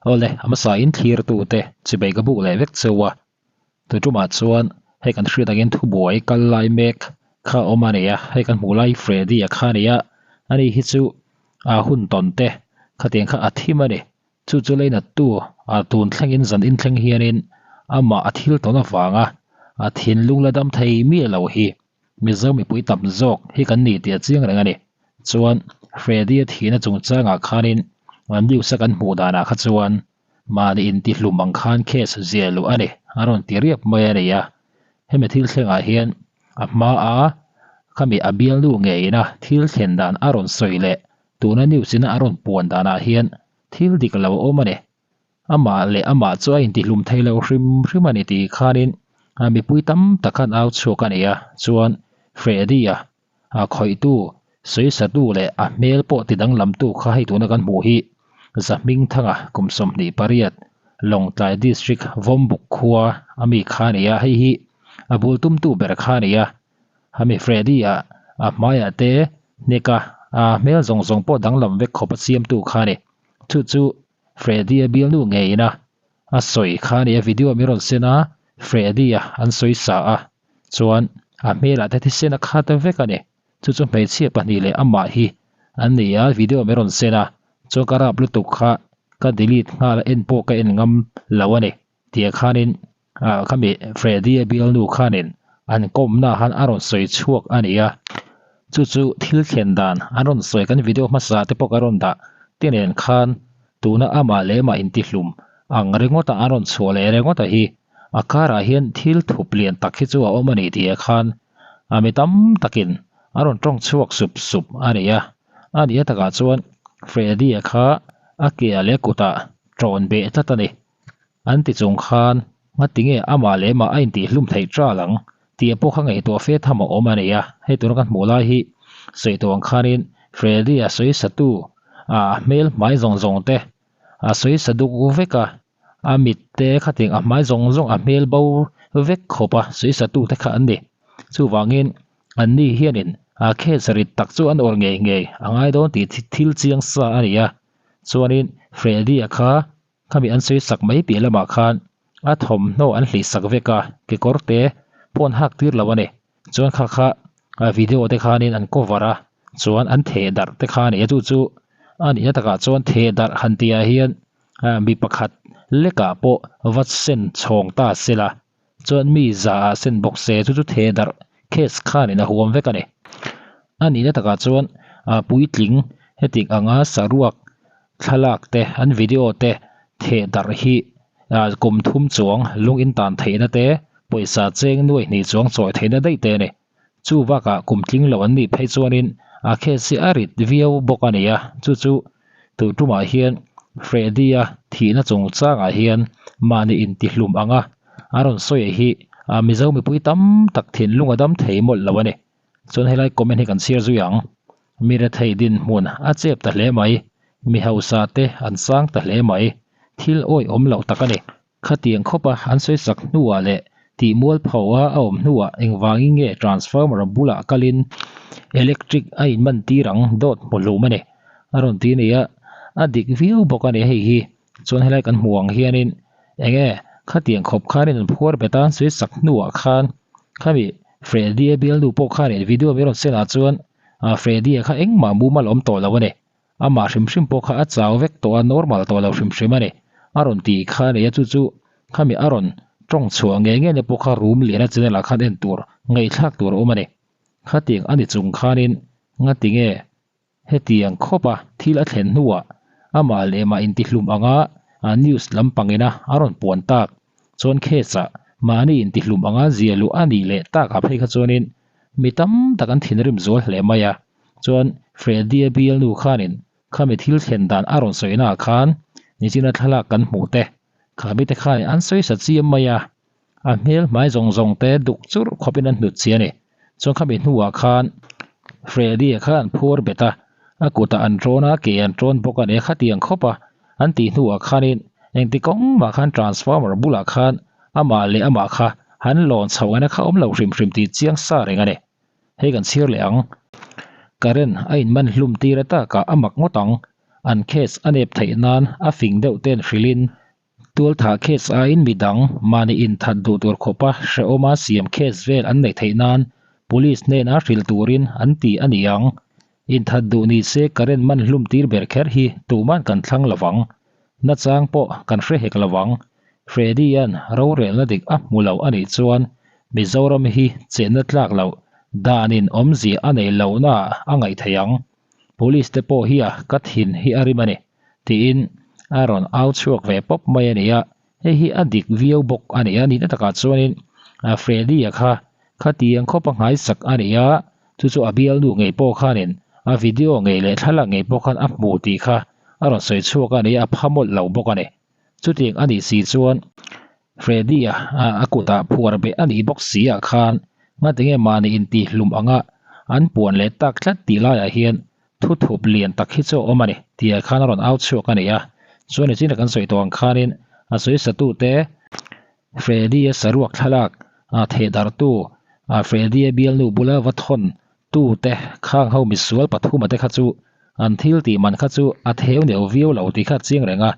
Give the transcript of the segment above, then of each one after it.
Awle, a hmasa in thlir tu te chibei ka buk leh vek cheu a. Tu tumah chuan hei kan hriat angin thubuai kal lai mek kha a awm a ni a, hei kan hmuh lai Freddy a kha a ni a, ani hi chu a hun tawn te khatiang kha a thim a ni. Chu chu leinat tu a tun thlengin zan in thleng hianin amah a thil tawn avanga a thinlung la dam thei miah lo hi Mizo mipui tam zawk hi kan ni tih a chiang reng a ni. Chuan Freddy-a thihna chungchangah khanin news a kan hmuh danah kha chuan mahni intihlum ang khan case ziah luh a ni a rawn ti riap mai a ni a. Hemi thil thlengah hian a hmaa khami a bialnu ngeina thil thlen dan a rawn sawi leh tuna news ina a rawn puan danah hian thil dik lo a awm a ni. Amah leh amah chu a intihlum thei lo hrim hrim a ni tih khanin mipui tam tak khan au chhuak a ni a, chuan Freddy-a khawihtu, sawisatu leh a hmel pawh tidanglamtu kha hei tuna kan hmuh hi Zahmingthanga kum 28 Lawngtlai District Vawmbuk khua a mi kha a ni a, hei hi a bul tumtu ber kha a ni a, hemi Freddy-a a hmaiah te hneka a hmel zawng zawng pawh danglam vek khawp a siamtu kha a ni. Chu chu Freddy-a bialnu ngeiin a a sawi kha a ni a, video mi rawn sen a, Freddy-a an sawi sa a, chuan a hmelah te thisen a khat vek a ni. Chu chu hmeichhia pahnih leh amah hi an ni a, video mi rawn sen a, chuan ka rap lutuk kha ka delete nghal a, en pawh ka en ngam lo a ni tia khanin ah khami Freddy-a bialnu khanin an kawmna han a rawn sawi chhuak a ni a, chu chu thil thlen dan an rawn sawi kan video hmasa te pawh ka rawn dah te nen khan tuna amah leh amah intihlum ang ringawta an rawn chhuah leh ringawta hi a karah hian thil thup lian tak hi chu a awm a ni tih ah khan a mi tam takin a rawn tawng chhuak sup sup a ni a, a nih atakah chuan Freddy-a kha a ke ah leh kutah tawn beh tlat a ni. An ti chung khan ngatinge amah leh mah a intihhlum theih ṭal ang tih pawh kha ngaihtuah fe tham a awm a ni a. Hei tuna kan hmuh lai hi sawi tawh ang khanin Freddy-a sawi satu a hmel hmai zawng zawng te a sawi sa duk vek a, a mit te khatin a hmai zawng zawng a hmel bo vek khawp a sawi satu te kha an ni. Chuvangin anni hianin a case rit tak chu an awrh ngei ngei a ngai dawn tih thil chiang sa a ni a. Chuanin Freddy-a kha Khami an sawi sak mai piah lamah khan a thawmhnaw an hlih sak vek a, kekawr te pawh an hak tir lo a ni. Chuan kha kha video te khanin an cover a, chuan an theh darh te kha a ni a, chu chu a nihna takah chuan theh darh han tihah hian mi pakhat lekah pawh va sen chhawng ta se la, chuan mi za ah sen bawk se, chu chu theh darh case khanin a huam vek a ni. A nihna takah chuan puitling heti anga saruak Thlalak te, an video te theh darh hi kum thum chuang lung in tan theihna te, pawisa cheng nuai hnih chuang chawi theihna daih te a ni. Chu bakah kum tling lo an nih phei chuanin a case hi a rit viau bawk a ni a, chu chu tun tumah hian Freddy-a thihna chungchangah hian mahni intihlum anga a rawn sawi hi Mizo mipui tam tak thinlung a dam thei mawlh lo a ni. Chuan helai comment hi kan chhiar zui ang. Mi rethei dinhmun a chep ta hle mai. Mi hausa te an sang ta hle mai. Thil awih awm loh tak a ni. Khatiang khawpa an sawi sak hnuah leh tih mual pho a a awm hnuah engvangin nge transformer bulah kalin electric a inman tir ang dawt hmu hlum a ni. A rawn ti nia. A dik viau bawk a ni hei hi. Chuan helai kan hmuh ang hianin enge khatiang khawp khanin an phuar bet a, sawi sak hnuah khan khami Freddy-a bialnu pawh khanin video mi rawn senah chuan Freddy-a kha engmah mumal awm tawh lo a ni. Amah hrim hrim pawh kha a chau vek tawh a, normal tawh lo hrim hrim a ni. A rawn tih kha a ni a, chu chu khami a rawn tawng chhuah ngei ngei na pawh kha room lian a channel ah khan en tur, ngaihthlak tur a awm a ni. Khatiang a ni chung khanin ngatinge Hetiang khawpa thil a thlen hnuah amah leh mah intihlum anga news lampangina a rawn puan tak chuan case-ah mahni intihlum anga zia luh a nih leh takah phei kha chuanin mi tam tak an thinrim zual hle mai a. Chuan Freddy-a bialnu khanin khami thil thlen dan a rawn sawinaah khan nichina thlalak kan hmuh te khami te khanin an sawi sa chiam mai a, a hmel hmai zawng zawng te duk churh khawpin an hnut chi a ni. Chuan khami hnuah khan Freddy-a kha an phuar bet a, a kutah an tawn a, ke an tawn bawk a ni a, khatiang khawp a an tih hnuah khanin engti kawng mah khan transformer bulah khan amah leh amah kha han lawn chho ngaina kha awm lo hrim hrim tih chiang sa reng a ni. Hei kan chhir leh ang. Current a inman hlum tir a takah a mak ngawt ang. An case a nep theih nan a fing deuh ten hrilhin tualthah case aiin midang mahni inthat duh tur khawpa hrehawma siam case vel an neih theih nan police hnena hrilh turin an ti a ni ang. Inthat duh ni se current man hlum tir ber kher hi tuman kan thlang lo vang. Nachang pawh kan hre hek lo vang. Freddy-a'n rorelna dik a hmu lo a nih chuan Mizoram hi chenna tlak loh danin awmzia a nei lohnaah a ngaih theih ang. Police te pawh hi a ka thin hi a rim a ni tiin a rawn au chhuak ve pawp mai a ni a. Hei hi a dik viau bawk a ni a, nihna takah chuanin Freddy-a kha khatiang khawp a nghaisak a ni a, chu chu a bialnu ngei pawh khanin a video ngei leh thlalak ngei pawh khan a hmu tih kha a rawn sawi chhuak a ni a, a pha mawlh lo bawk a ni. Chutiang a nih si chuan Freddy-a a kutah phuar beh a nih bawk si ah khan ngatinge mahni intihhlum anga an puan leh tak tlat tih laiah hian Thu thup lian tak hi chu a awm a ni, tih khan a rawn au chhuak a ni a. Chuan nichin a kan sawi tawh ang khanin a sawi satute Freddy-a saruak thlalak thehdarhtu Freddy-a bialnu bula va thawn tute khang ho misual pathuma te kha chu an thil tih man kha chu a theu neuh viau lo tih kha a chiang reng a.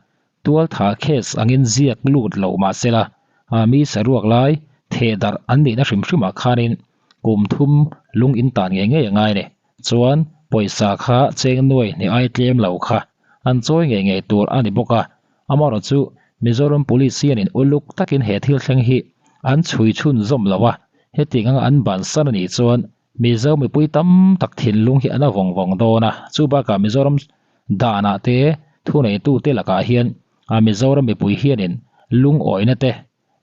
Tualtha case angin ziak lut lo mahsela mi saruak lai thehdarh an nihna hrim hrimah khanin kum thum lung in tan ngei ngei a ngai a ni. Chuan pawisa kha cheng nuai hnih ai tlem lo kha an chawi ngei ngei tur a ni bawk a, amaherawh chu Mizoram Police hianin uluk takin he thil thleng hi an chhui chhun zawm lo a, hetiang anga an bansan a nih chuan Mizo mipui tam tak thinlung hi an a vawng vawng dawn a, chu bakah Mizoram danah te thuneitute lakah hian Mizoram mipui hianin lungawina te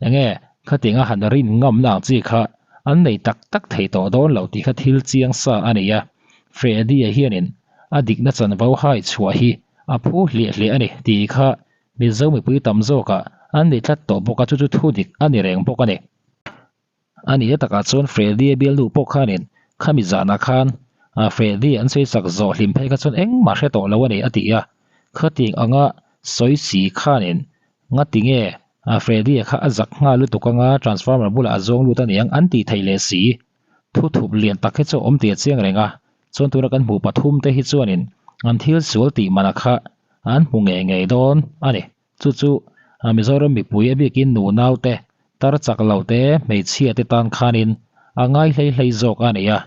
Enge khatiang a han rin ngamna ang chi kha an nei tak tak thei tawh dawn lo tih kha thil chiang sa a ni a. Freddy-a hianin a dikna chanvo hai chhuah hi a phu hliah hliah a ni tih kha Mizo mipui tam zawkah an ni tlat tawh bawk a, chu chu thu dik a ni reng bawk a ni. A nih takah chuan Freddy-a bialnu pawh khanin khami zanah khan Freddy an sawi sak zawh hlim phei kha chuan engmah hre tawh lo a ni a ti a. Khatiang anga sawi si khanin ngati nge Freddy-a kha a zak nghal lutuk anga transformer bulah a zawng lut a niang an tih theih leh si. Thu thup lian tak hi chu a awm tih a chiang reng a, chuan tuna kan hmuh pathum te hi chuanin an thil sual tih manah kha an hmu ngei ngei dawn a ni. Chu chu Mizoram mipui a biakin nu naute, tar chak lo te, hmeichhia te tan khanin a ngai hlei hlei zawk a ni a.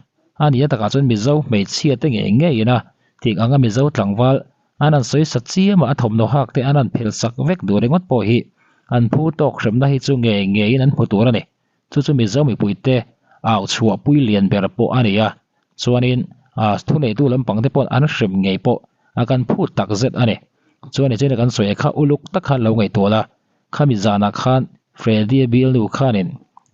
A nia takah chuan Mizo hmeichhia te ngei ngeiin a tik anga Mizo tlangval an han sawi sa chiam a, a thawmhnaw hak te an han phelh sak vek duh ringawt pawh hi an phu tawk hremna hi chu ngei ngeiin an hmu tur a ni. Chu chu Mizo mipuite au chhuahpui lian ber pawh a ni a, chuanin thuneitu lampang te pawh an hrem ngei pawh a kan phut tak zet a ni. Chuan nichin a kan sawi kha uluk tak khan lo ngaihtuah la, khami zanah khan Freddy-a bialnu khanin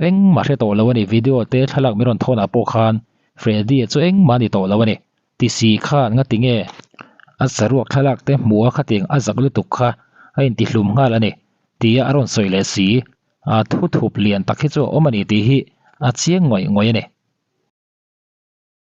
engmah hre tawh lo a ni, video te thlalak min rawn thawnah pawh khan Freddy-a chu engmah a ni tawh lo a ni. Ti si khan nga ti nge a saruak thlalak te hmuh a khatiang a zak lutuk kha a intihlum nghal a ni tia a rawn sawi leh si. A thu thup lian tak hi chu a awm a ni tih hi a chiang ngawih ngawih a ni.